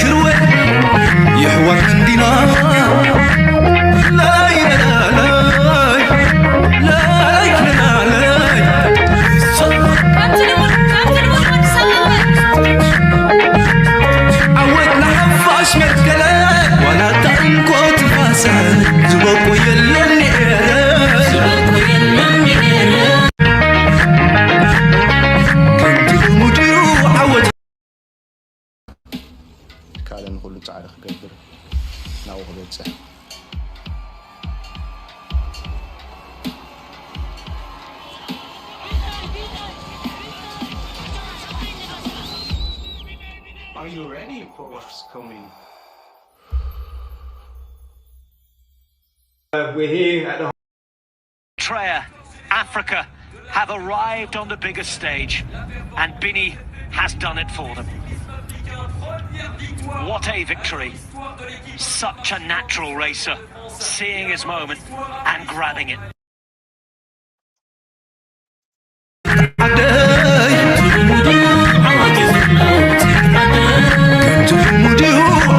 ክርወ ይሕዋት እንዲና ላላይ ላላይ ላላይ ላላይ ዓወት ንሓፋሽ መትከለ ዋላ ታንኮ ትንፋሰ ዝበቆ የለን ነይረ ከምቲ ልሙድ እዩ ዓወት ካልእ ንኹሉ ጻዕሪ ክገብር ናብኡ ክበጽሕ። Are you ready for what's coming? Uh, we're here at the Eritrea, Africa have arrived on the biggest stage, and Bini has done it for them. What a victory! Such a natural racer, seeing his moment and grabbing it.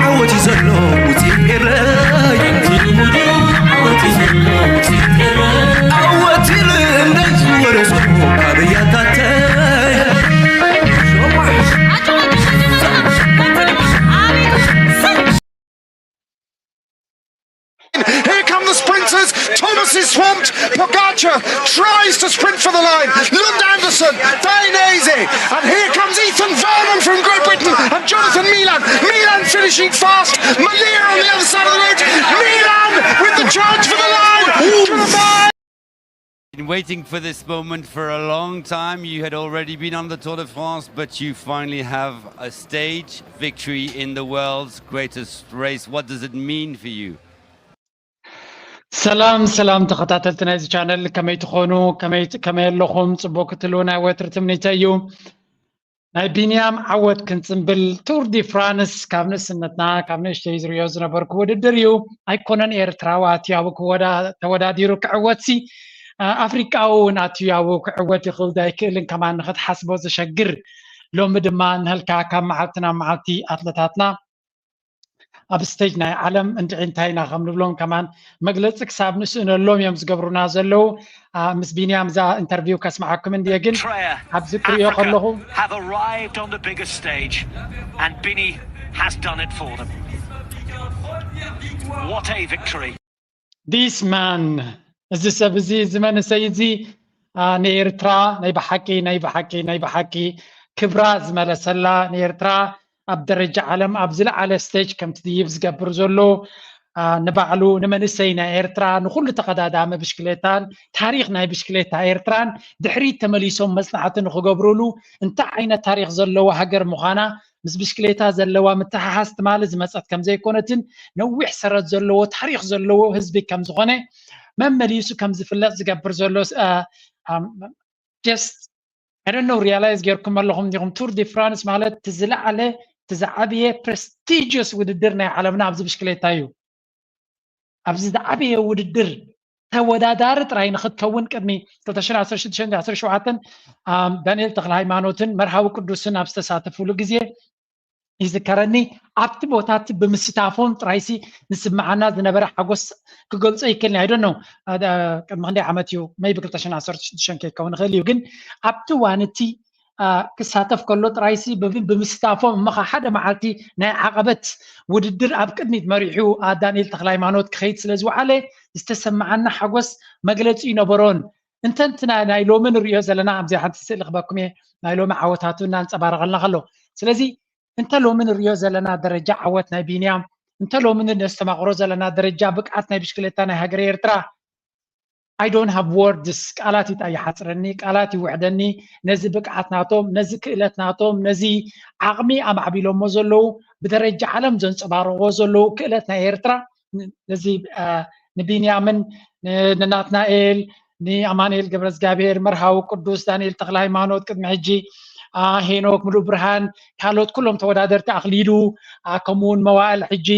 ዓወት እዩ ዘሎ ውፅኢት ኤረይ ዓወት ይብል እንደይ ዝወረሶ ካብ ያታተይ Here come the sprinters. Thomas is swamped. Pogacar tries to sprint for the line. Lund Andersen, Dainese. And here comes Ethan Vernon from Great Britain. And Jonathan Milan. Milan finishing fast. Malia on the other side of the road. Milan with the charge for the line. Been waiting for this moment for a long time. You had already been on the Tour de France, but you finally have a stage victory in the world's greatest race. What does it mean for you? ሰላም ሰላም ተኸታተልቲ ናይዚ ቻነል ከመይ ትኾኑ ከመይ ከመይ ኣለኹም? ጽቡቅ ክትህልዉ ናይ ወትሪ ትምኒተይ እዩ። ናይ ቢንያም ዓወት ክንጽንብል። ቱር ዲ ፍራንስ ካብ ንእስነትና ካብ ንእሽተይ ዝርእዮ ዝነበርኩ ውድድር እዩ። ኣይኮነን ኤርትራዊ ኣትዩ ኣብኡ ክወዳ ተወዳዲሩ ክዕወትሲ ኣፍሪቃዊ እውን ኣትዩ ኣብኡ ክዕወት ይኽእል ዶ ኣይክእልን ከማን ንኽትሓስቦ ዘሸግር። ሎሚ ድማ እንሀልካ ካብ መዓልቲ ናብ መዓልቲ ኣትለታትና ኣብ ስቴጅ ናይ ዓለም እንድዒ እንታይ ኢና ከም ንብሎም ከማን መግለፂ ክሳብ ንስእነሎም እዮም ዝገብሩና ዘለዉ። ምስ ቢንያም እዛ ኢንተርቪው ከስምዓኩም እንድየ ግን ኣብዚ ክሪኦ ከለኹ have arrived on the biggest stage and Bini has done it for them. What a victory. This man እዚ ሰብ እዚ እዚ መንእሰይ እዚ ንኤርትራ ናይ ብሓቂ ናይ ብሓቂ ናይ ብሓቂ ክብራ ዝመለሰላ ንኤርትራ ኣብ ደረጃ ዓለም ኣብ ዝለዓለ ስቴጅ ከም ትድይብ ዝገብር ዘሎ ንባዕሉ ንመንእሰይ ናይ ኤርትራ ንኩሉ ተቐዳዳሚ ብሽክሌታን ታሪኽ ናይ ብሽክሌታ ኤርትራን ድሕሪት ተመሊሶም መጽናዕቲ ንክገብሩሉ እንታይ ዓይነት ታሪኽ ዘለዎ ሃገር ምዃና ምስ ብሽክሌታ ዘለዋ ምትሕሓዝ ትማሊ ዝመጸት ከም ዘይኮነትን ነዊሕ ሰረት ዘለዎ ታሪኽ ዘለዎ ህዝቢ ከም ዝኾነ መመሊሱ ከም ዝፍለጥ ዝገብር ዘሎ just I don't know realize ጌርኩም ኣለኹም ዲኹም ቱር ዲ ፍራንስ ማለት እቲ ዝለዓለ እቲ ዝዓበየ prestigious ውድድር ናይ ዓለምና ኣብዚ ብሽክሌታ እዩ ኣብዚ ዝዓበየ ውድድር ተወዳዳሪ ጥራይ ንክትከውን ቅድሚ ክልተ ሽሕን ዓሰርተ ሽዱሽተን ዓሰርተ ሸውዓተን ዳንኤል ተክለ ሃይማኖትን መርሃዊ ቅዱስን ኣብ ዝተሳተፉሉ ግዜ ይዝከረኒ ኣብቲ ቦታ እቲ ብምስታፎም ጥራይሲ ዝስምዓና ዝነበረ ሓጎስ ክገልጾ ይክእል ናይ ደኖ ቅድሚ ክንደይ ዓመት እዩ መይ ብ ክልተ ሽሕን ዓሰርተ ሽዱሽተን ከይከውን ይኽእል እዩ ግን ኣብቲ ዋን እቲ ክሳተፍ ከሎ ጥራይሲ ብምስታፎም እሞ ሓደ መዓልቲ ናይ ዓቐበት ውድድር ኣብ ቅድሚት መሪሑ ዳንኤል ተክለ ሃይማኖት ክኸይድ ስለ ዝወዓለ ዝተሰምዓና ሓጎስ መግለፂ ይነበሮን እንተ እንትና ናይ ሎሚ ንሪኦ ዘለና ኣብዚ ሓንቲ ስእሊ ክበኩም እየ ናይ ሎሚ ዓወታቱ እናንፀባረቐልና ከሎ ስለዚ እንተ ሎሚ ንሪኦ ዘለና ደረጃ ዓወት ናይ ቢንያም እንተ ሎሚ ነስተማቕሮ ዘለና ደረጃ ብቅዓት ናይ ብሽክሌታ ናይ ሃገረ ኤርትራ I don't have words ቃላት ይጣ ይሓፅረኒ ቃላት ይውሕደኒ ነዚ ብቅዓት ናቶም ነዚ ክእለት ናቶም ነዚ ዓቕሚ ኣማዕቢሎሞ ዘለዉ ብደረጃ ዓለም ዘንፀባረቕዎ ዘለዉ ክእለት ናይ ኤርትራ ነዚ ንቢንያምን ንናትናኤል ንኣማንኤል ገብረዝጋብሔር መርሃዊ ቅዱስ ዳንኤል ተክለ ሃይማኖት ቅድሚ ሕጂ ሄኖክ ምሉእ ብርሃን ካልኦት ኩሎም ተወዳደርቲ ኣክሊሉ ከምኡውን መዋእል ሕጂ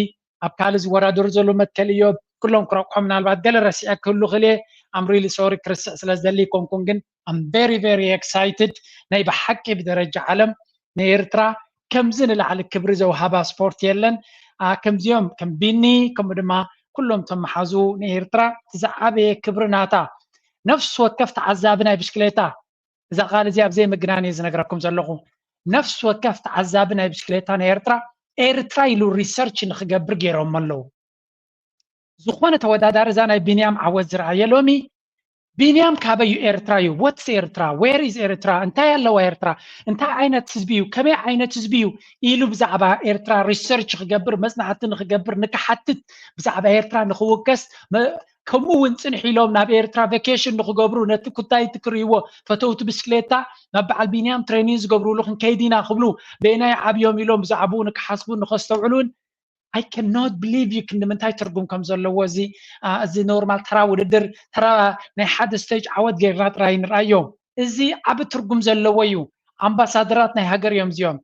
ኣብ ካልእ ዝወዳደሩ ዘሎ መትከል እዮብ ኩሎም ክረቑሖም ምናልባት ገለ ረሲዐ ክህሉ ክእል እየ I'm really sorry ክርስዕ ስለ ዝደሊ ኣይኮንኩን ግን I'm very very excited ናይ ብሓቂ ብደረጃ ዓለም ንኤርትራ ከምዚ ንላዕሊ ክብሪ ዘውሃባ ስፖርት የለን። ከምዚኦም ከም ቢኒ ከምኡ ድማ ኩሎም ተመሓዙ ንኤርትራ ዝዓበየ ክብሪ ናታ። ነፍሲ ወከፍ ተዓዛቢ ናይ ብሽክሌታ፣ እዛ ቃል እዚኣ ብዘይ ምግናን እየ ዝነግረኩም ዘለኹ። ነፍሲ ወከፍ ተዓዛቢ ናይ ብሽክሌታ ናይ ኤርትራ ኤርትራ ኢሉ ሪሰርች ንክገብር ገይሮም ኣለዉ። ዝኾነ ተወዳዳሪ እዛ ናይ ቢንያም ዓወት ዝረኣየ ሎሚ ቢንያም ካበይ እዩ? ኤርትራ እዩ። What's ኤርትራ? Where is ኤርትራ? እንታይ ኣለዋ ኤርትራ? እንታይ ዓይነት ህዝቢ እዩ? ከመይ ዓይነት ህዝቢ እዩ? ኢሉ ብዛዕባ ኤርትራ ሪሰርች ክገብር፣ መጽናዕቲ ንክገብር፣ ንክሓትት፣ ብዛዕባ ኤርትራ ንክውከስ፣ ከምኡ እውን ጽንሕ ኢሎም ናብ ኤርትራ ቨኬሽን ንክገብሩ፣ ነቲ ኩታይቲ ክርእይዎ፣ ፈተውቲ ብስክሌታ ናብ በዓል ቢንያም ትሬኒን ዝገብርሉ ክንከይድ ኢና ክብሉ፣ በየናይ ዓብዮም ኢሎም ብዛዕባኡ ንክሓስቡ ንከስተውዕሉን I cannot believe you ክንዲ ምንታይ ትርጉም ከም ዘለዎ እዚ እዚ ኖርማል ተራ ውድድር ተራ ናይ ሓደ ስቴጅ ዓወት ጌርና ጥራይ ንርኣዮ። እዚ ዓቢ ትርጉም ዘለዎ እዩ። ኣምባሳደራት ናይ ሃገር እዮም እዚኦም።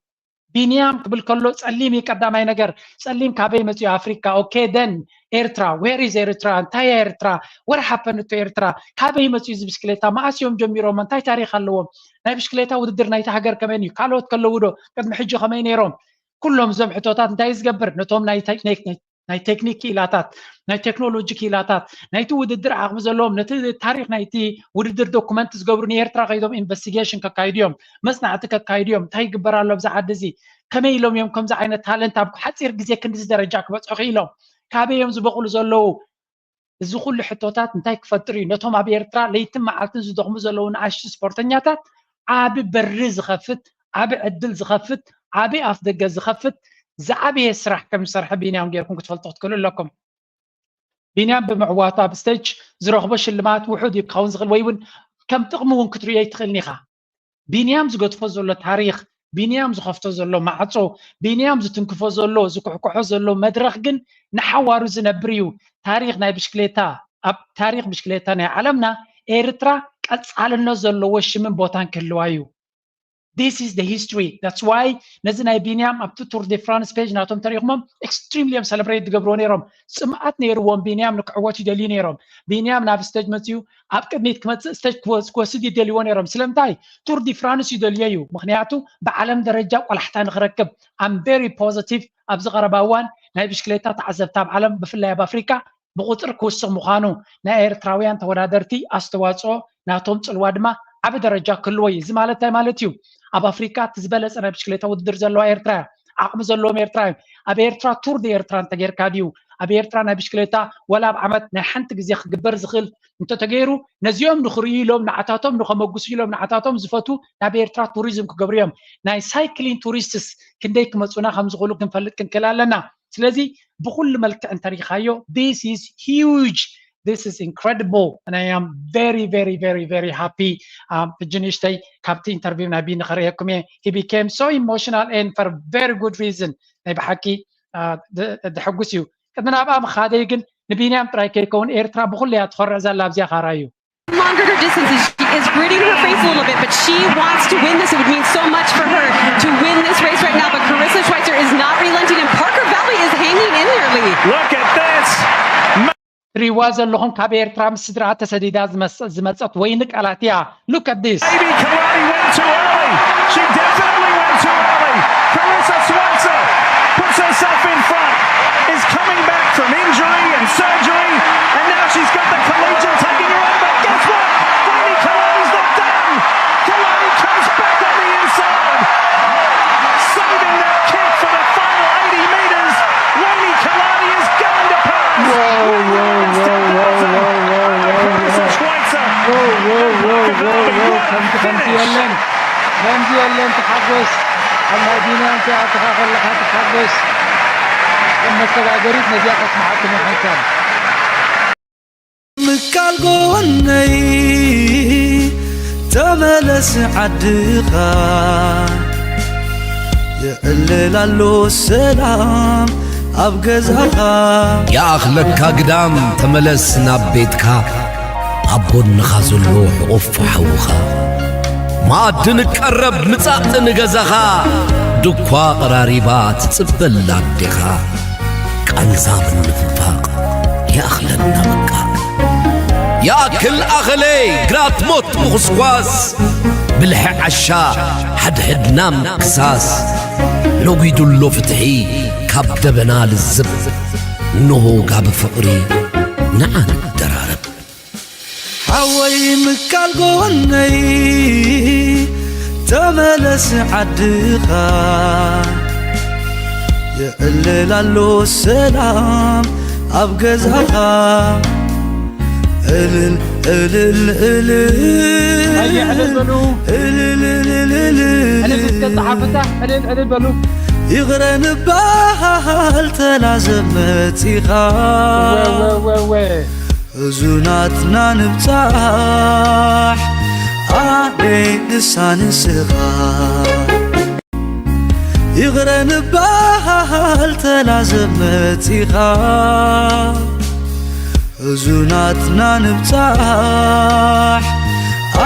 ቢንያም ክብል ከሎ ጸሊም እዩ ቀዳማይ ነገር። ጸሊም ካበይ መጽኡ? ኣፍሪካ። ኦኬ ደን ኤርትራ where is ኤርትራ? እንታይ እያ ኤርትራ? What happened to ኤርትራ? ካበይ መጽኡ እዚ ብስክሌታ? መኣስ እዮም ጀሚሮም? እንታይ ታሪክ ኣለዎም? ናይ ብሽክሌታ ውድድር ናይቲ ሃገር ከመይ እዩ? ካልኦት ከለዉ ዶ ቅድሚ ሕጂ ከመይ ነይሮም? ኩሎም እዞም ሕቶታት እንታይ ዝገብር ነቶም ናይ ቴክኒክ ክኢላታት ናይ ቴክኖሎጂ ክኢላታት ናይቲ ውድድር ዓቕሚ ዘለዎም ነቲ ታሪክ ናይቲ ውድድር ዶኩመንት ዝገብሩ ንኤርትራ ከይዶም ኢንቨስቲጌሽን ከካይዱ እዮም፣ መፅናዕቲ ከካይዱ እዮም። እንታይ ይግበር ኣሎ ኣብዚ ዓዲ እዚ? ከመይ ኢሎም እዮም ከምዚ ዓይነት ታለንት ኣብ ሓፂር ግዜ ክንዲዚ ደረጃ ክበፅሑ ክኢሎም? ካበይ እዮም ዝበቕሉ ዘለዉ? እዚ ኩሉ ሕቶታት እንታይ ክፈጥር እዩ? ነቶም ኣብ ኤርትራ ለይትን መዓልትን ዝደኽሙ ዘለዉ ንኣሽቱ ስፖርተኛታት ዓቢ በሪ ዝኸፍት፣ ዓቢ ዕድል ዝኸፍት፣ ዓቢ ኣፍ ደገ ዝኸፍት ዝዓበየ ስራሕ ከም ዝሰርሐ ቢንያም ጌርኩም ክትፈልጡ ክትክእሉ ኣለኩም። ቢንያም ብምዕዋቱ ኣብ ስቴጅ ዝረኽቦ ሽልማት ውሑድ እዩ ክኸውን ዝኽእል ወይ እውን ከም ጥቕሚ እውን ክትርእዮ ኣይትኽእልን ኢኻ። ቢንያም ዝገድፎ ዘሎ ታሪኽ፣ ቢንያም ዝኸፍቶ ዘሎ ማዕጾ፣ ቢንያም ዝትንክፎ ዘሎ ዝኩሕኩሖ ዘሎ መድረኽ ግን ንሓዋሩ ዝነብር እዩ። ታሪኽ ናይ ብሽክሌታ ኣብ ታሪኽ ብሽክሌታ ናይ ዓለምና ኤርትራ ቀጻልነት ዘለዎ ሽምን ቦታን ክህልዋ እዩ። This is the history that's why ነዚ ናይ ቢንያም ኣብቲ ቱር ደ ፍራንስ ፔጅ ናቶም ተሪኽሞም ኤክስትሪምሊ እዮም ሰለብሬት ዝገብርዎ ነይሮም። ጽምኣት ነይርዎም። ቢንያም ንክዕወት ይደልዩ ነይሮም። ቢንያም ናብ ስቴጅ መፅኡ ኣብ ቅድሚት ክመፅእ ስቴጅ ክወስድ ይደልይዎ ነይሮም። ስለምንታይ? ቱር ዲ ፍራንስ ይደልዮ እዩ። ምክንያቱ ብዓለም ደረጃ ቆላሕታ ንክረክብ። I'm very positive ኣብዚ ቀረባ እዋን ናይ ብሽክሌታ ተዓዘብቲ ኣብ ዓለም ብፍላይ ኣብ ኣፍሪካ ብቁፅሪ ክውስኽ ምዃኑ ናይ ኤርትራውያን ተወዳደርቲ ኣስተዋፅኦ ናቶም ፅልዋ ድማ ዓቢ ደረጃ ክህልዎ እዩ። እዚ ማለት እንታይ ማለት እዩ? ኣብ ኣፍሪካ እቲ ዝበለፀ ናይ ብሽክሌታ ውድድር ዘለዋ ኤርትራ እያ። ዓቕሚ ዘለዎም ኤርትራ እዮም። ኣብ ኤርትራ ቱር ዲ ኤርትራ እንተጌርካ ድዩ ኣብ ኤርትራ ናይ ብሽክሌታ ወላ ኣብ ዓመት ናይ ሓንቲ ግዜ ክግበር ዝኽእል እንተተገይሩ ነዚኦም ንክርእዩ ኢሎም ንዓታቶም ንከመጉሱ ኢሎም ንዓታቶም ዝፈቱ ናብ ኤርትራ ቱሪዝም ክገብሩ እዮም። ናይ ሳይክሊን ቱሪስትስ ክንደይ ክመፁና ከም ዝኽእሉ ክንፈልጥ ክንክእል ኣለና። ስለዚ ብኩሉ መልክዕ እንተሪኻዮ this is huge, this is incredible and I am very very very very happy. ሕጂ ንእሽተይ ካብቲ ኢንተርቪው ናይ ቢኒ ከርእየኩም እየ። He became so emotional and for very good reason. ናይ ብሓቂ ደሕጉስ እዩ። ቅድሚ ናብኣ ምኻደይ ግን ንቢንያም ጥራይ ከይከውን ኤርትራ ብኩሉ እያ ትኾርዕ ዘላ ኣብዚኣ ካራ እዩ። Longer her distances. She is gritting her face a little bit, but she wants to win this. It would mean so much for her to win this race right now. But Carissa Schweitzer is not relenting, and Parker Valley is hanging in there, Lee. Look at this. ትሪዋ ዘለኹም ካብ ኤርትራ ምስ ስድራኣ ተሰዲዳ ዝመጸት ወይኒ ቃላት እያ። Look at this. Maybe Kalani went too early. She definitely went too early. Carissa Schweitzer puts herself in front, is coming back from injury and surgery, and now she's got the collegial taking her on. But guess what? Wayne Kalani's not done. Kalani comes back on the inside, saving that kick for the final eighty metres. Wayne Kalani is going to pass. Whoa, whoa, whoa, whoa, whoa, whoa, whoa, whoa. Carissa Schweitzer. Whoa, whoa, whoa, whoa, whoa. What a finish. ከምዚ የለን ተሓጎስ ኣብ ናይ ቢንያም ተኣትኻ ከለኻ ተሓጎስ ከም መሰጋገሪት ነዚኣ ከስምዓኩም ይሓንሳብ ምቃል ጎወነይ ተመለስ ዓድኻ የዕልል ኣሎ ሰላም ኣብ ገዛኻ ይኣኽለካ ግዳም ተመለስ ናብ ቤትካ ኣብ ጎንኻ ዘሎ ሕቑፍ ሓውኻ መኣዲ ንቀረብ ምጻእ ንገዛኻ ድኳ ቐራሪባ ትጽበላ ኣዴኻ ቃንዛ ምንፍፋቕ ይኣኽለና በቃ ይኣክል ኣኸለይ ግራት ሞት ምኹስኳስ ብልሒ ዓሻ ሓድሕድና ምክሳስ ነጒዱሎ ፍትሒ ካብ ደበና ልዝብ። እንሆ ጋቢ ፍቕሪ ንዓ ንደራረብ። ሓወይ ምካል ጎነይ ተመለስ ዓድኻ። የዕልል ኣሎ ሰላም ኣብ ገዛኻ። እልል እልል እልል ኣየ ዕልል በሉ። እልል እልል እልል ዕልል እስከ ጸሓፉታ። ዕልል ዕልል በሉ። ይቕረ ንበሃል ተላዘብ መጺኻ። ወ፣ ወ፣ ወ፣ ወ። እዙናትና ንብጻሕ ኣደይ ንሳ ንስኻ። ይቕረ ንበሃል ተላዘብ መጺኻ። እዙናትና ንብጻሕ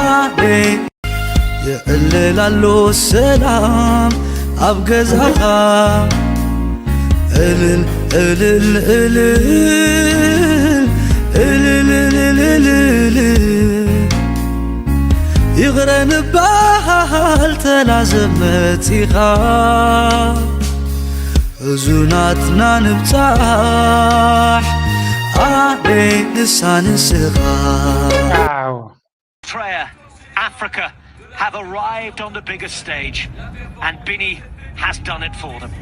ኣደይ የዕልል ኣሎ ሰላም ኣብ ገዛኻ። እልል እልል እልል እልል እልል እልል ይቕረ ንበሃል ተላዘብ መጺኻ። እዙናትና ንብጻሕ ኣደይ ንሳ ንስኻ። Eritrea, Africa have arrived on the biggest stage, and Bini has done it for them.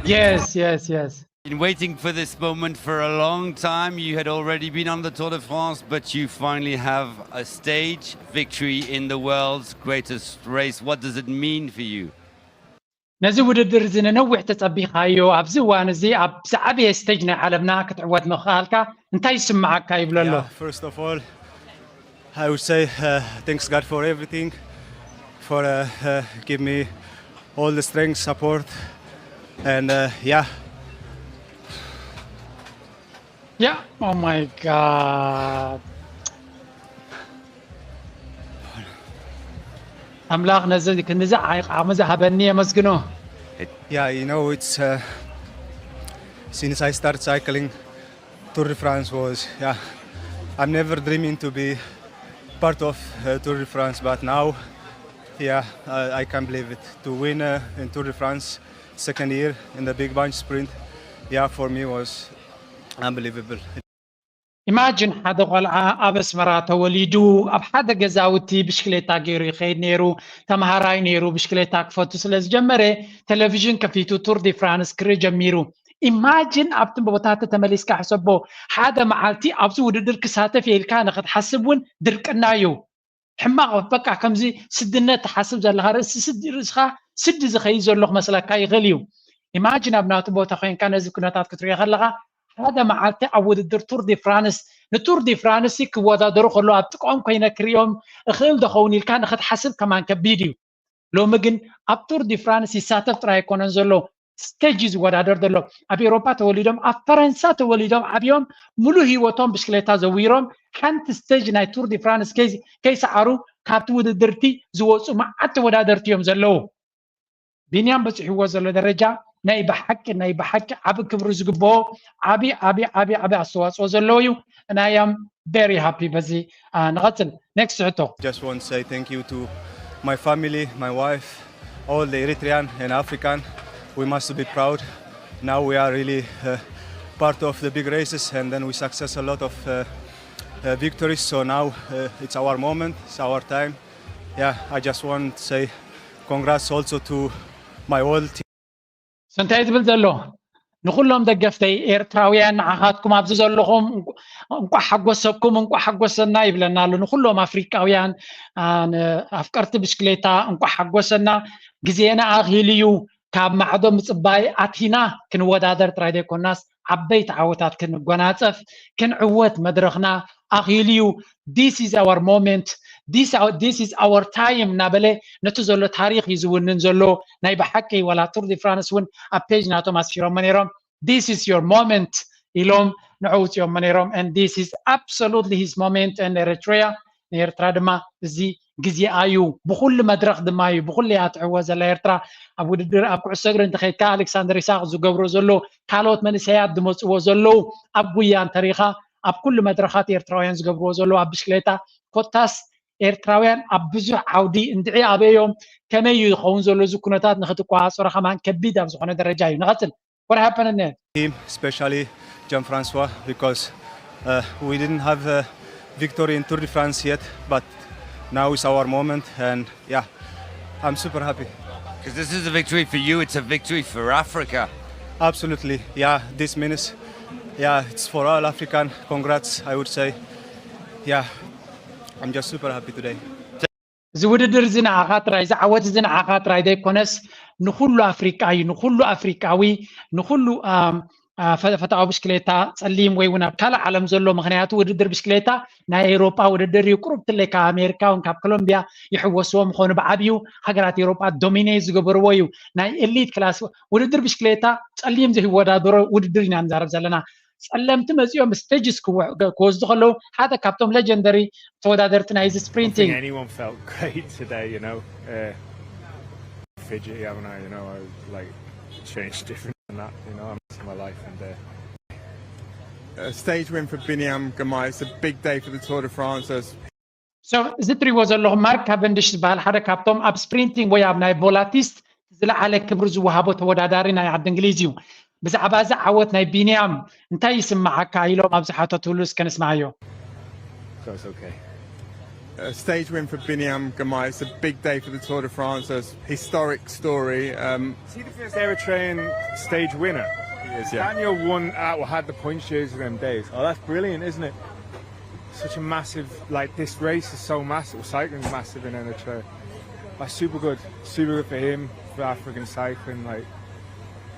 Yes, yes, yes. Been waiting for this moment for a long time. You had already been on the Tour de France, but you finally have a stage victory in the world's greatest race. What does it mean for you? ነዚ ውድድር እዚ ንነዊሕ ተጸቢኻዮ፣ ኣብዚ እዋን እዚ ኣብ ዝዓበየ ስቴጅ ናይ ዓለምና ክትዕወት ምኽኣልካ እንታይ ይስምዓካ ይብሎ ኣሎ። Yeah, first of all, I would say uh, thanks God for everything, for uh, uh, give me all the strength, support, and uh, yeah, Yeah, oh my God. ኣምላኽ ነዚ ክንዚ ዓቕሚ ዝሃበኒ የመስግኖ። Yeah, you know, it's uh, since I started cycling, Tour de France was, yeah, I'm never dreaming to be part of uh, Tour de France, but now, yeah, I, I can't believe it. To win uh, in Tour de France, second year in the big bunch sprint, yeah, for me was unbelievable. ኢማጂን ሓደ ቆልዓ ኣብ ኣስመራ ተወሊዱ ኣብ ሓደ ገዛውቲ ብሽክሌታ ገይሩ ይኸይድ ነይሩ። ተምሃራይ ነይሩ። ብሽክሌታ ክፈቱ ስለ ዝጀመረ ቴሌቪዥን ከፊቱ ቱር ዲ ፍራንስ ክርኢ ጀሚሩ። ኢማጂን ኣብቲ ቦታቲ ተመሊስካ ሕሰቦ። ሓደ መዓልቲ ኣብዚ ውድድር ክሳተፍ እየ ኢልካ ንኽትሓስብ እውን ድርቅና እዩ። ሕማቕ በቃ ከምዚ ስድነት ትሓስብ ዘለኻ ርእሲ ስድ ርእስኻ ስዲ ዝኸይድ ዘሎ ክመስለካ ይኽእል እዩ። ኢማጂን ኣብ ናቱ ቦታ ኮይንካ ነዚ ኩነታት ክትሪኦ ከለኻ ሓደ መዓልቲ ኣብ ውድድር ቱር ዲ ፍራንስ ንቱር ዲ ፍራንስ ክወዳደሩ ከሎ ኣብ ጥቃኦም ኮይነ ክሪኦም እኽእል ዶ ኸውን ኢልካ ንኽትሓስብ ከማን ከቢድ እዩ። ሎሚ ግን ኣብ ቱር ዲ ፍራንስ ይሳተፍ ጥራይ ኣይኮነን ዘሎ ስቴጅ እዩ ዝወዳደር ዘሎ። ኣብ ኤውሮፓ ተወሊዶም ኣብ ፈረንሳ ተወሊዶም ዓብዮም ሙሉእ ህይወቶም ብሽክሌታ ዘዊሮም ሓንቲ ስቴጅ ናይ ቱር ዲ ፍራንስ ከይሰዓሩ ካብቲ ውድድርቲ ዝወፁ መዓት ተወዳደርቲ እዮም ዘለዉ። ቢንያም በፂሕዎ ዘሎ ደረጃ ናይ ብሓቂ ናይ ብሓቂ ዓቢ ክብሪ ዝግብኦ ዓቢ ዓቢ ዓቢ ዓቢ ኣስተዋፅኦ ዘለዎ እዩ። And I am very happy በዚ ንቐፅል። Next ሕቶ። Just want to say thank you to my family, my wife, all the Eritrean and African. We must be proud. Now we are really uh, part of the big races, and then we success a lot of uh, uh, victories. So now uh, it's our moment, it's our time. Yeah, I just want to say congrats also to my whole team. እንታይ ዝብል ዘሎ ንኩሎም ደገፍተይ ኤርትራውያን ንዓኻትኩም ኣብዚ ዘለኹም እንቋዕ ሓጎሰኩም እንቋዕ ሓጎሰና ይብለና ኣሎ። ንኩሎም ኣፍሪቃውያን ኣፍቀርቲ ብሽክሌታ እንቋዕ ሓጎሰና። ግዜና ኣኺሉ እዩ። ካብ ማዕዶ ምጽባይ ኣቲና ክንወዳደር ጥራይ ዘይኮናስ ዓበይቲ ዓወታት ክንጎናጸፍ ክንዕወት መድረኽና ኣኺሉ እዩ። This is our moment, this is our time እናበለ ነቲ ዘሎ ታሪኽ እዩ ዝውንን ዘሎ። ናይ ብሓቂ ዋላ ቱር ዲ ፍራንስ እውን ኣብ ፔጅ ናቶም ኣስፊሮሞ ነይሮም። This is your moment ኢሎም ንዕውፅዮሞ ነይሮም። And this is absolutely his moment and Eritrea ንኤርትራ ድማ እዚ ግዜኣ እዩ። ብኩሉ መድረኽ ድማ እዩ ብኩሉ እያ ትዕወት ዘላ ኤርትራ። ኣብ ውድድር ኣብ ኩዕሶ እግሪ እንተኸይድካ ኣሌክሳንደር ይስሃቅ ዝገብሮ ዘሎ ካልኦት መንእሰያት ዝመፅዎ ዘለዉ ኣብ ጉያ እንተሪኻ ኣብ ኩሉ መድረኻት ኤርትራውያን ዝገብርዎ ዘለዉ ኣብ ብሽክሌታ ኮታስ ኤርትራውያን ኣብ ብዙሕ ዓውዲ እንድዒ ኣበዮም ከመይ እዩ ዝኸውን ዘሎ እዚ ኩነታት ንክትቆፃፀሮ ከማን ከቢድ ኣብ ዝኾነ ደረጃ እዩ። ንቐፅል። What happened in there? Team, especially Jean-Francois, because uh, we didn't have a victory in Tour de France yet, but now is our moment, and yeah, I'm super happy. Because this is a victory for you, it's a victory for Africa. Absolutely, yeah, this means, yeah, it's for all African. Congrats, I would say. Yeah, I'm just super happy today. እዚ ውድድር እዚ ንዓኻ ጥራይ፣ እዚ ዓወት እዚ ንዓኻ ጥራይ ዘይኮነስ ንኹሉ ኣፍሪቃ እዩ። ንኹሉ ኣፍሪቃዊ፣ ንኹሉ ፈታዊ ብሽክሌታ ጸሊም ወይ እውን ኣብ ካልእ ዓለም ዘሎ። ምኽንያቱ ውድድር ብሽክሌታ ናይ ኤውሮጳ ውድድር እዩ። ቁሩብ ትለይ ካብ ኣሜሪካ እውን ካብ ኮሎምቢያ ይሕወስዎ ምኾኑ፣ ብዓብዩ ሃገራት ኤውሮጳ ዶሚኔት ዝገበርዎ እዩ። ናይ ኤሊት ክላስ ውድድር ብሽክሌታ ጸሊም ዘይወዳደሮ ውድድር ኢና ንዛረብ ዘለና። ጸለምቲ መጺኦም ስቴጅስ ክወስዱ ከለዉ ሓደ ካብቶም ሌጀንደሪ ተወዳደርቲ ናይዚ I think ስፕሪንቲንግ anyone felt great today, you know. Uh, fidgety, haven't I? You know, I like changed different than that. You know, I'm missing my life and uh, A stage win for Biniam Girmay. It's a big day for the Tour de France. As So እዚ ትሪእዎ ዘለኹም ማርክ ካቨንዲሽ ዝበሃል ሓደ ካብቶም ኣብ ስፕሪንቲንግ ወይ ኣብ ናይ ቮላቲስት ዝለዓለ ክብሪ ዝወሃቦ ተወዳዳሪ ናይ ዓዲ እንግሊዝ እዩ። ብዛዕባ እዚ ዓወት ናይ ቢንያም እንታይ ይስምዓካ ኢሎም ኣብ ዝሓተትሉ እስከ ንስምዓዮ። so it's okay. A stage win for Biniam Girmay. It's a big day for the Tour de France. A historic story. Um, Is he the first Eritrean stage winner? He is, yeah. Daniel won out, had the points jersey them days. Oh, that's brilliant, isn't it? Such a massive, like, this race is so massive. Cycling's massive in Eritrea. That's super good. Super good for him, for African cycling. Like,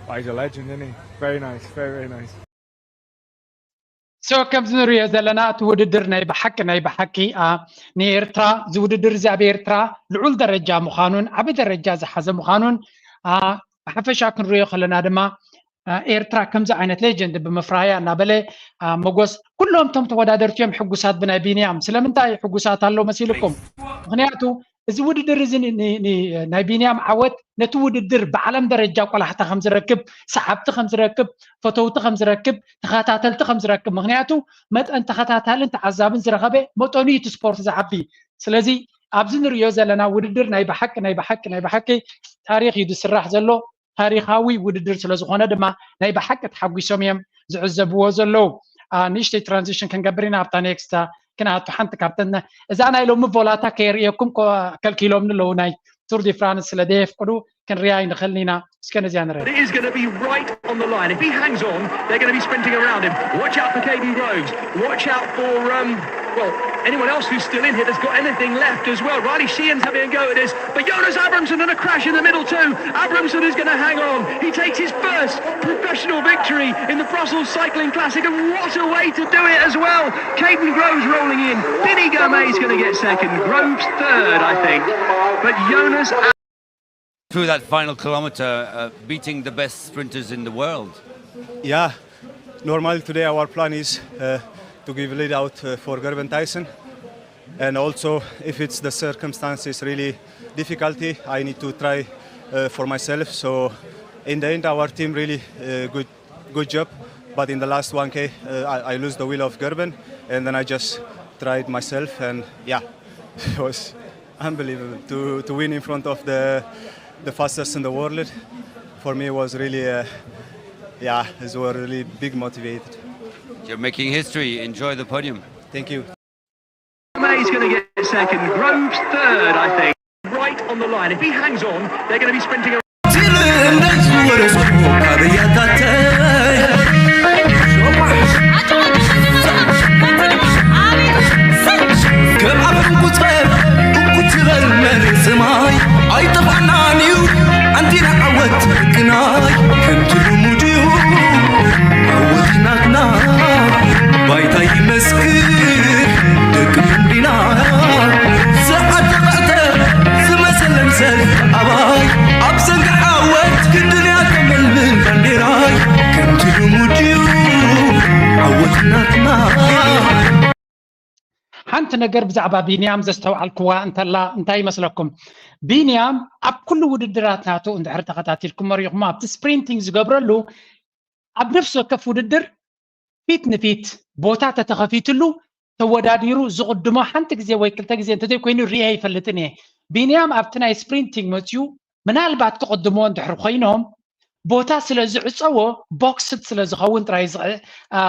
oh, he's a legend, isn't he? Very nice, very, very nice. So ከምዚ ንሪኦ ዘለና እቲ ውድድር ናይ ብሓቂ ናይ ብሓቂ ንኤርትራ፣ እዚ ውድድር እዚ ኣብ ኤርትራ ልዑል ደረጃ ምዃኑን ዓቢ ደረጃ ዝሓዘ ምዃኑን ብሓፈሻ ክንሪኦ ከለና ድማ ኤርትራ ከምዚ ዓይነት ሌጀንድ ብምፍራያ እናበለ መጎስ ኩሎም እቶም ተወዳደርቲ እዮም ሕጉሳት ብናይ ቢንያም። ስለምንታይ ሕጉሳት ኣሎ መሲልኩም? ምክንያቱ እዚ ውድድር እዚ ናይ ቢንያም ዓወት ነቲ ውድድር ብዓለም ደረጃ ቆላሕታ ከም ዝረክብ፣ ሰዓብቲ ከም ዝረክብ፣ ፈተውቲ ከም ዝረክብ፣ ተኸታተልቲ ከም ዝረክብ፣ ምክንያቱ መጠን ተኸታታልን ተዓዛብን ዝረኸበ መጠኑ እዩ እቲ ስፖርት ዝዓቢ። ስለዚ ኣብዚ ንሪኦ ዘለና ውድድር ናይ ብሓቂ ናይ ብሓቂ ናይ ብሓቂ ታሪክ እዩ ዝስራሕ ዘሎ። ታሪኻዊ ውድድር ስለ ዝኾነ ድማ ናይ ብሓቂ ተሓጒሶም እዮም ዝዕዘብዎ ዘለዉ። ንእሽተይ ትራንዚሽን ክንገብር ኢና ኣብታ ኔክስት ክንኣቱ። ሓንቲ ካብተን እዛ ናይ ሎሚ ቮላታ ከየርእየኩም ከልኪሎምኒ ኣለዉ። ናይ ቱር ዲ ፍራንስ ስለ ዘየፍቅዱ ክንሪያ ኣይንኽእልን ኢና። እስከ ነዚያ ንርአ። It is going to be right on the line. If he hangs on, they're going to be sprinting around him. Watch out for Caden Groves. Watch out for, um, well, anyone else who's still in here that's got anything left as well. Riley Sheehan's having a go at this, but Jonas Abramson and a crash in the middle too. Abramson is going to hang on. He takes his first professional victory in the Brussels Cycling Classic, and what a way to do it as well. Caden Groves rolling in. Binny Gourmet's going to get second. Groves third, I think. But Jonas Through that final kilometer, uh, beating the best sprinters in the world. Yeah, normally today our plan is uh, to give lead out uh, for Gerben Thijssen. And also, if it's the circumstances really difficulty, I need to try uh, for myself. So in the end, our team really uh, good, good job. But in the last one K, uh, I, I lose the wheel of Gerben, and then I just tried myself, and yeah, it was unbelievable to, to win in front of the the fastest in the world. For me, it was really, uh, yeah, it was really big motivated. You're making history. Enjoy the podium. Thank you. May's going to get second. Groves third, I think. Right on the line. If he hangs on, they're going to be sprinting around. ከም ኣፍ እንቁፀር እንቁ ትበል መሬት ሰማይ ኣይጠፋናን እዩ ኣንቲና ዓወት ግናይ ከምቲ ልሙድ እዩ ዓወት ናትና ባይታ ይመስክር ደቂ እንዲና ዝዓተቐተ ዝመሰለን ሰልፊ ኣባይ ኣብ ሰንጋ ዓወት ግድን እያ ተመልምን ባንዴራይ ከምቲ ልሙድ እዩ ዓወት ናትና ሓንቲ ነገር ብዛዕባ ቢንያም ዘስተውዓልክዋ እንተላ እንታይ ይመስለኩም? ቢንያም ኣብ ኩሉ ውድድራት ናቱ እንድሕር ተኸታቲልኩም መሪኹም ኣብቲ ስፕሪንቲንግ ዝገብረሉ ኣብ ነፍሲ ወከፍ ውድድር ፊት ንፊት ቦታ ተተኸፊትሉ ተወዳዲሩ ዝቕድሞ ሓንቲ ግዜ ወይ ክልተ ግዜ እንተዘይኮይኑ ሪኤ ኣይፈልጥን እየ። ቢንያም ኣብቲ ናይ ስፕሪንቲንግ መፅዩ ምናልባት ክቕድሞ እንድሕር ኮይኖም ቦታ ስለ ዝዕፀዎ ቦክስድ ስለ ዝኸውን ጥራይ ዝቕ- አ፣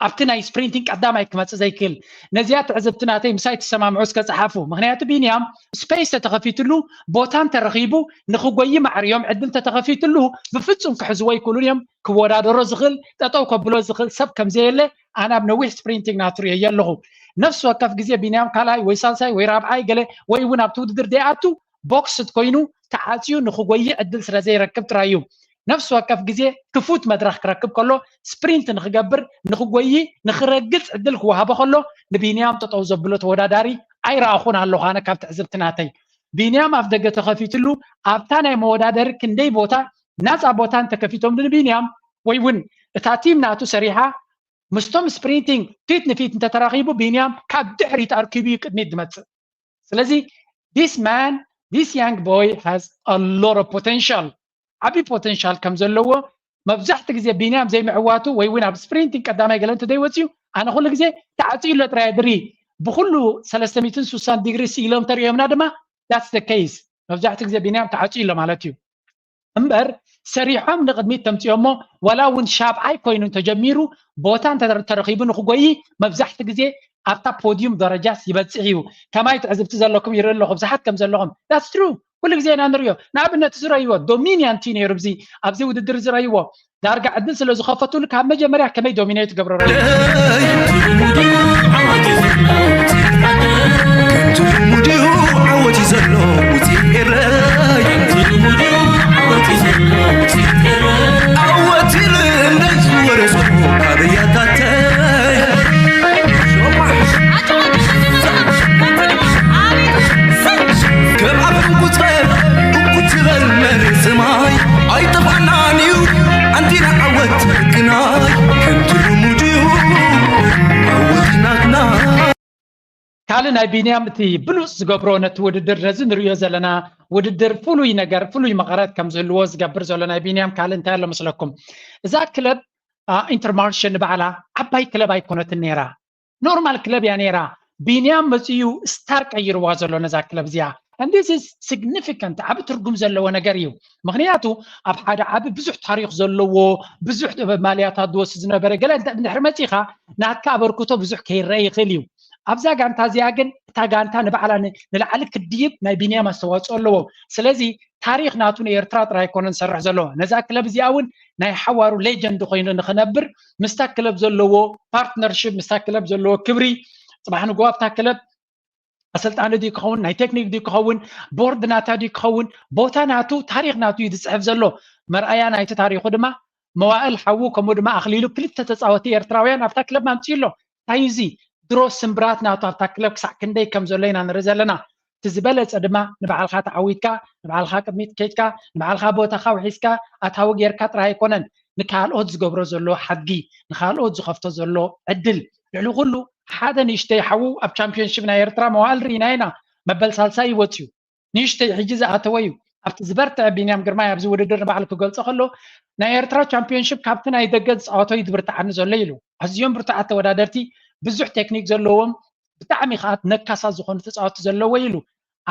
ኣብቲ ናይ ስፕሪንቲንግ ቀዳማይ ክመፅእ ዘይክእል። ነዚኣ ትዕዝብቲ ናተይ ምሳይ ትሰማምዑ እስከ ፀሓፉ። ምክንያቱ ቢንያም ስፔስ ተተኸፊትሉ ቦታ እንተረኺቡ ንክጎይ ማዕርዮም ዕድል ተተኸፊትሉ ብፍፁም ክሕዝዎ ኣይክእሉን እዮም። ክወዳደሮ ዝኽእል ጠጠው ከብሎ ዝኽእል ሰብ ከምዘየለ ኣነ ኣብ ነዊሕ ስፕሪንቲንግ ናቱ ርእየ ኣለኹ። ነፍሲ ወከፍ ግዜ ቢንያም ካልኣይ ወይ ሳልሳይ ወይ ራብዓይ ገለ ወይ እውን ኣብቲ ውድድር ዘይኣቱ ቦክስድ ኮይኑ ተዓፅዩ ንክጎይ ዕድል ስለ ዘይረክብ ጥራይ እዩ። ነፍሲ ወከፍ ግዜ ክፉት መድረኽ ክረክብ ከሎ ስፕሪንት ንክገብር ንክጎይ ንክረግፅ ዕድል ክወሃቦ ከሎ ንቢንያም ጠጠው ዘብሎ ተወዳዳሪ ኣይረኣኹን ኣለኹ። ኣነ ካብ ትዕዝብቲ ናተይ ቢንያም ኣፍ ደገ ተኸፊትሉ ኣብታ ናይ መወዳደሪ ክንደይ ቦታ ናፃ ቦታ እንተከፊቶም ንቢንያም ወይ እውን እታ ቲም ናቱ ሰሪሓ ምስቶም ስፕሪንቲንግ ፊት ንፊት እንተተራኺቡ ቢንያም ካብ ድሕሪት ኣርኪቡ እዩ ቅድሚት ዝመፅእ። ስለዚ this man, this young boy has a lot of potential፣ ዓብዪ ፖቴንሻል ከም ዘለዎ መብዛሕቲ ግዜ ቢንያም ዘይምዕዋቱ ወይ እውን ኣብ ስፕሪንቲንግ ቀዳማይ ገለ እንተዘይወፅዩ ኣነ ኩሉ ግዜ ተዓፅዩ ኣሎ ጥራይ ድሪ ብኩሉ ሰለስተ ሚእትን ስሳን ዲግሪ ስኢሎም ተርእዮምና ድማ that's the case። መብዛሕቲ ግዜ ቢንያም ተዓፅዩ ኣሎ ማለት እዩ። እምበር ሰሪሖም ንቕድሚት ተምፅኦሞ ዋላ እውን ሻብዓይ ኮይኑ እንተጀሚሩ ቦታ እንተተረኺቡ ንክጎይ መብዛሕቲ ግዜ ኣብታ ፖዲዩም ደረጃስ ይበፅሕ እዩ። ከማይ ትዕዝብቲ ዘለኩም ይርኢ ኣለኹ ብዙሓት ከም ዘለኹም that's true። ኩሉ ግዜ ኢና ንሪኦ። ንኣብነት ዝረይዎ ዶሚኒያንት እዩ ነይሩ። እዚ ኣብዚ ውድድር ዝረይዎ ዳርጋ ዕድል ስለ ዝኸፈቱሉ ካብ መጀመርያ ከመይ ዶሚኔት ገብረ ከምቲ ልሙድ እዩ ዓወት እዩ ዘሎ ውፅኢት ኤረይ ዓወት ይብል እንደዝወረሶ ካበያታተይ ከም ኣፈንቁፀ እኩ ትበል መሬት ሰማይ ኣይጠፋናን እዩ ኣንቲና ዓወት ግናይ ከምቲ ልሙድ እዩ ዓወት ናትና። ካልእ ናይ ቢንያም እቲ ብሉፅ ዝገብሮ ነቲ ውድድር ነዚ ንሪኦ ዘለና ውድድር ፍሉይ ነገር ፍሉይ መቐረት ከም ዝህልዎ ዝገብር ዘሎ ናይ ቢንያም ካልእ እንታይ ኣሎ መስለኩም? እዛ ክለብ ኢንተርማርሸ ንባዕላ ዓባይ ክለብ ኣይኮነትን ነይራ። ኖርማል ክለብ እያ ነይራ። ቢንያም መፅኡ ስታር ቀይርዋ ዘሎ ነዛ ክለብ እዚኣ። And this is significant፣ ዓቢ ትርጉም ዘለዎ ነገር እዩ። ምክንያቱ ኣብ ሓደ ዓቢ ብዙሕ ታሪክ ዘለዎ ብዙሕ ማልያታት ዝወስድ ዝነበረ ገለ እንድሕር መፂኻ ናትካ ኣበርክቶ ብዙሕ ከይረአ ይኽእል እዩ። ኣብዛ ጋንታ እዚኣ ግን እታ ጋንታ ንባዕላ ንላዕሊ ክድይብ ናይ ቢንያም ኣስተዋፅኦ ኣለዎ። ስለዚ ታሪክ ናቱ ንኤርትራ ጥራይ ኣይኮነን ዝሰርሕ ዘሎ። ነዛ ክለብ እዚኣ እውን ናይ ሓዋሩ ሌጀንድ ኮይኑ ንክነብር ምስታ ክለብ ዘለዎ ፓርትነርሽፕ ምስታ ክለብ ዘለዎ ክብሪ ፅባሕ ንግሆ ኣብታ ክለብ ኣሰልጣኒ ድዩ ክኸውን ናይ ቴክኒክ ድዩ ክኸውን ቦርድ ናታ ድዩ ክኸውን ቦታ ናቱ ታሪክ ናቱ እዩ ዝፅሕፍ ዘሎ። መርኣያ ናይቲ ታሪኩ ድማ መዋእል ሓዉ ከምኡ ድማ ኣክሊሉ ክልተ ተፃወቲ ኤርትራውያን ኣብታ ክለብ ኣምፅኡ ኣሎ። እንታይ እዩ እዚ ድሮ ስምብራት ናቱ ኣብታ ክለብ ክሳዕ ክንደይ ከም ዘሎ ኢና ንርኢ ዘለና። እቲ ዝበለፀ ድማ ንባዕልካ ተዓዊትካ ንባዕልካ ቅድሚት ከይድካ ንባዕልካ ቦታካ ውሒስካ ኣታዊ ጌርካ ጥራይ ኣይኮነን ንካልኦት ዝገብሮ ዘሎ ሓድጊ ንካልኦት ዝኸፍቶ ዘሎ ዕድል ልዕሊ ኩሉ ሓደ ንእሽተይ ሓዉ ኣብ ቻምፒዮንሺፕ ናይ ኤርትራ መዋእል ርኢና ኢና መበል ሳልሳይ እዩ ወፅዩ ንእሽተይ ሕጂ ዝኣተወ እዩ ኣብቲ ዝበርትዐ ቢንያም ግርማይ ኣብዚ ውድድር ንባዕሉ ክገልፆ ከሎ ናይ ኤርትራ ቻምፒዮንሺፕ ካብቲ ናይ ደገ ዝፃወቶ እዩ ዝብርትዓኒ ዘሎ ኢሉ ኣዝዮም ብርቱዓት ተወዳደርቲ ብዙሕ ቴክኒክ ዘለዎም ብጣዕሚ ከዓ ነካሳት ዝኾኑ ተፃወቲ ዘለዎ ኢሉ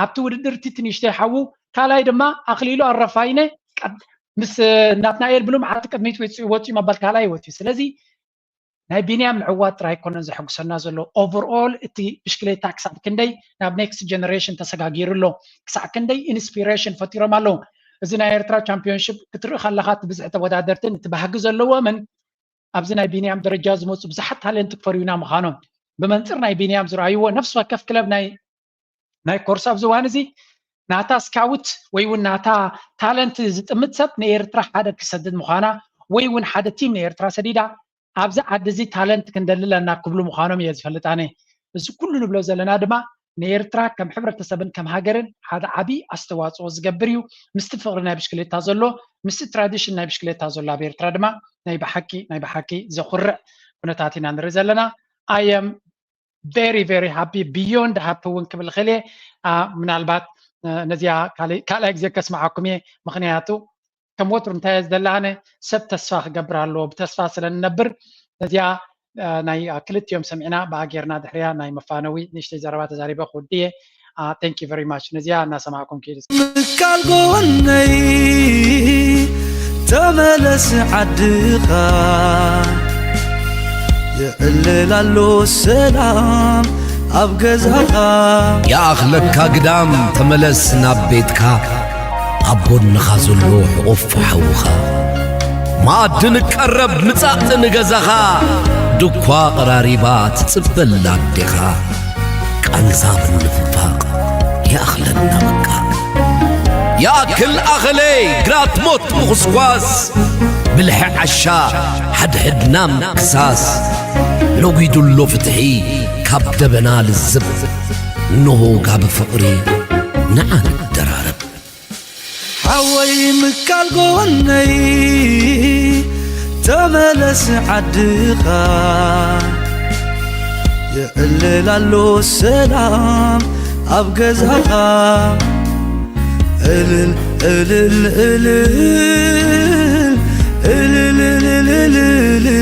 ኣብቲ ውድድር እቲ ትንሽተይ ሓዉ ካልኣይ ድማ ኣክሊሉ ኣረፋይነ ምስ ናትናኤል ብሉም ዓቲ ቅድሚት ወፂኡ መበል ካልኣይ ወፂኡ ስለዚ ናይ ቢንያም ምዕዋት ጥራይ ኣይኮነን ዘሐጉሰና ዘሎ overall እቲ ብሽክሌታ ክሳብ ክንደይ ናብ next generation ተሰጋጊሩ ኣሎ ክሳዕ ክንደይ inspiration ፈጢሮም ኣለዉ እዚ ናይ ኤርትራ ቻምፒዮንሽፕ ክትርኢ ከለካ እቲ ብዝሒ ተወዳደርትን እቲ ባህጊ ዘለዎምን ኣብዚ ናይ ቢንያም ደረጃ ዝመፁ ብዙሓት ታለንት ክፈርዩና ምዃኖም ብመንፅር ናይ ቢንያም ዝረኣይዎ ነፍሲ ወከፍ ክለብ ናይ ናይ ኮርስ ኣብዚ እዋን እዚ ናታ ስካውት ወይ እውን ናታ ታለንት ዝጥምት ሰብ ንኤርትራ ሓደ ክሰድድ ምዃና ወይ እውን ሓደ ቲም ንኤርትራ ሰዲዳ ኣብዚ ዓዲ እዚ ታለንት ክንደሊ ኣለና ክብሉ ምዃኖም እየ ዝፈልጥ ኣነ እዚ ኩሉ ንብሎ ዘለና ድማ ንኤርትራ ከም ሕብረተሰብን ከም ሃገርን ሓደ ዓብዪ ኣስተዋፅኦ ዝገብር እዩ ምስቲ ፍቕሪ ናይ ብሽክሌታ ዘሎ ምስቲ ትራዲሽን ናይ ብሽክሌታ ዘሎ ኣብ ኤርትራ ድማ ናይ ብሓቂ ናይ ብሓቂ ዘኹርዕ ኩነታት ኢና ንርኢ ዘለና ኣየም very very happy beyond happy እውን ክብል ክእል ምናልባት ነዚኣ ካልኣይ ግዜ ከስምዓኩም እየ ምክንያቱ ከም ወትሩ እንታይ ዝደላ ኣነ ሰብ ተስፋ ክገብር ኣለዎ ብተስፋ ስለ ንነብር ነዚኣ ናይ ክልቲኦም ሰሚዕና ብኣ ጌርና ድሕሪያ ናይ መፋነዊ ንእሽተይ ዘረባ ተዛሪበ ክውድየ። Thank you very much። ነዚኣ እናሰማዕኩም ክኢል ምካል ጎወነይ ተመለስ ዓድኻ፣ የዕልል ኣሎ ሰላም ኣብ ገዛኻ። ይኣኽለካ ግዳም ተመለስ ናብ ቤትካ፣ ኣብ ጎንኻ ዘሎ ሕቑፍ ሓውኻ። መኣዲ ንቀረብ ምጻእ ንገዛኻ፣ ድኳ ቀራሪባ ትጽበላ ኣዴኻ። ቃንዛ ምንፍፋቕ ይኣኽለና በቃ። ይኣክል ኣኸለይ ግራት ሞት ምኹስኳስ፣ ብልሒ ዓሻ ሓድሕድና ምክሳስ። ነጒዱ ኣሎ ፍትሒ ካብ ደበና ልዝብ፣ እንሆ ጋቢ ፍቕሪ ንዓ ንደራረብ። ሓወይ ምካል ጎወነይ ተመለስ ዓድኻ፣ የዕልል ኣሎ ሰላም ኣብ ገዛኻ። እልል እልል እልል እልል እልል እልል፣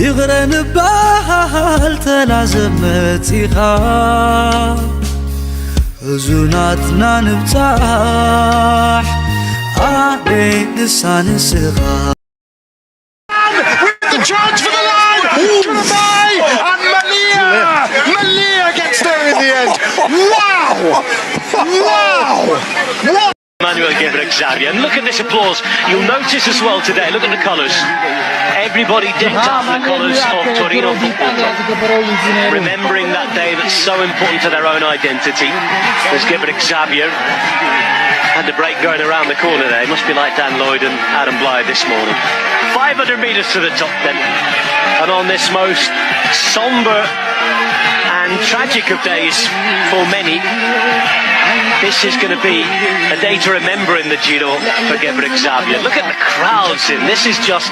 ይቕረ ንበሃል ተላዘብ መጺኻ። ሕዙናትና ንብጻሕ ኣደይ ንሳ ንስኻ። With the charge for the line! Tripay and Malia! Malia gets there in the end! Wow! Wow! What? Manuel Gebre Xavier. And look at this applause. You'll notice as well today, look at the colours. Everybody decked up in the colours of Torino Football Club. Remembering that day that's so important to their own identity. There's Gebre Xavier. And the break going around the corner there. It must be like Dan Lloyd and Adam Blythe this morning. five hundred metres to the top then. And on this most sombre and tragic of days for many, this is going to be a day to remember in the Giro for Gebre Xavier. Look at the crowds in. This is just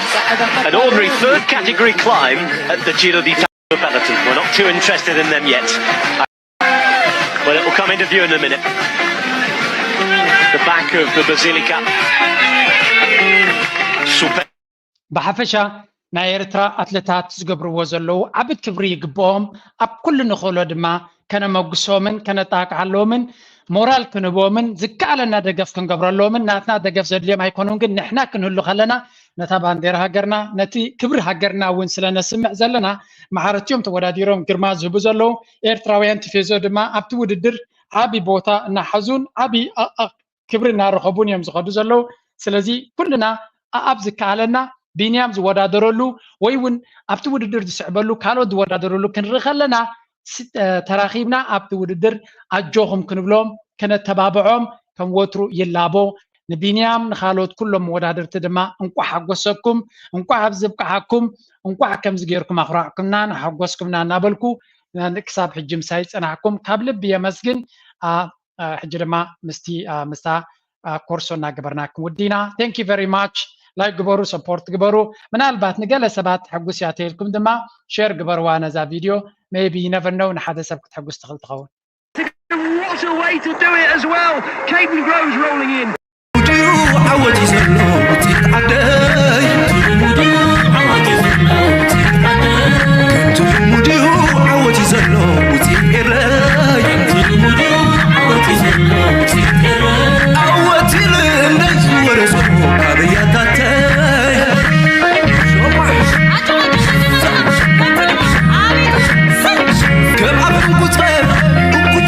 an ordinary third category climb at the Giro d'Italia. Benetton. We're not too interested in them yet. Well, it will come into view in a minute. The back of the Basilica. Super. ብሓፈሻ ናይ ኤርትራ ኣትለታት ዝገብርዎ ዘለዉ ዓቢ ክብሪ ይግብኦም። ኣብ ኩሉ ንኽእሎ ድማ ከነመጉሶምን ከነጣቅዓሎምን ሞራል ክንህቦምን ዝከኣለና ደገፍ ክንገብረሎምን ናትና ደገፍ ዘድልዮም ኣይኮኑን፣ ግን ንሕና ክንህሉ ከለና ነታ ባንዴራ ሃገርና ነቲ ክብሪ ሃገርና እውን ስለ ነስምዕ ዘለና ማዕረትዮም ተወዳዲሮም ግርማ ዝህቡ ዘለዉ ኤርትራውያን ቲፌዞ ድማ ኣብቲ ውድድር ዓቢ ቦታ እናሓዙን ዓቢ ክብሪ እናረኸቡን እዮም ዝኸዱ ዘለዉ። ስለዚ ኩልና ኣኣብ ዝከኣለና ቢንያም ዝወዳደረሉ ወይ እውን ኣብቲ ውድድር ዝስዕበሉ ካልኦት ዝወዳደረሉ ክንርኢ ከለና ተራኺብና ኣብቲ ውድድር ኣጆኹም ክንብሎም ከነተባብዖም ከም ወትሩ ይላቦ። ንቢንያም ንኻልኦት ኩሎም መወዳደርቲ ድማ እንቋዕ ሓጎሰኩም፣ እንቋዕ ኣብዚ ብቅዓኩም፣ እንቋዕ ከምዚ ጌርኩም ኣኹራዕኩምና ንሓጎስኩምና እናበልኩ ክሳብ ሕጂ ምሳይ ዝጸናሕኩም ካብ ልቢ የመስግን። ሕጂ ድማ ምስቲ ምስታ ኮርሶ እናገበርና ክንውዲ ኢና። Thank you very much። ላይክ ግበሩ፣ ሰፖርት ግበሩ። ምናልባት ንገለ ሰባት ተሐጉስ እያ ተይልኩም ድማ ሼር ግበርዋ ነዛ ቪድዮ። Maybe you never know፣ ንሓደ ሰብ ክትሕጉስ ትኽእል ትኸውን። What a way to do it as well. Caden Groves rolling in. ዓወት እዩ ዘሎ ውፅኢት ዓደይ። ዓወት እዩ ዘሎ ውፅኢት ዓደይ። ከምቲ ልሙድ እዩ ዓወት እዩ ዘሎ ውፅኢት ኤረይ። ከምቲ ልሙድ እዩ ዓወት እዩ ዘሎ ውፅኢት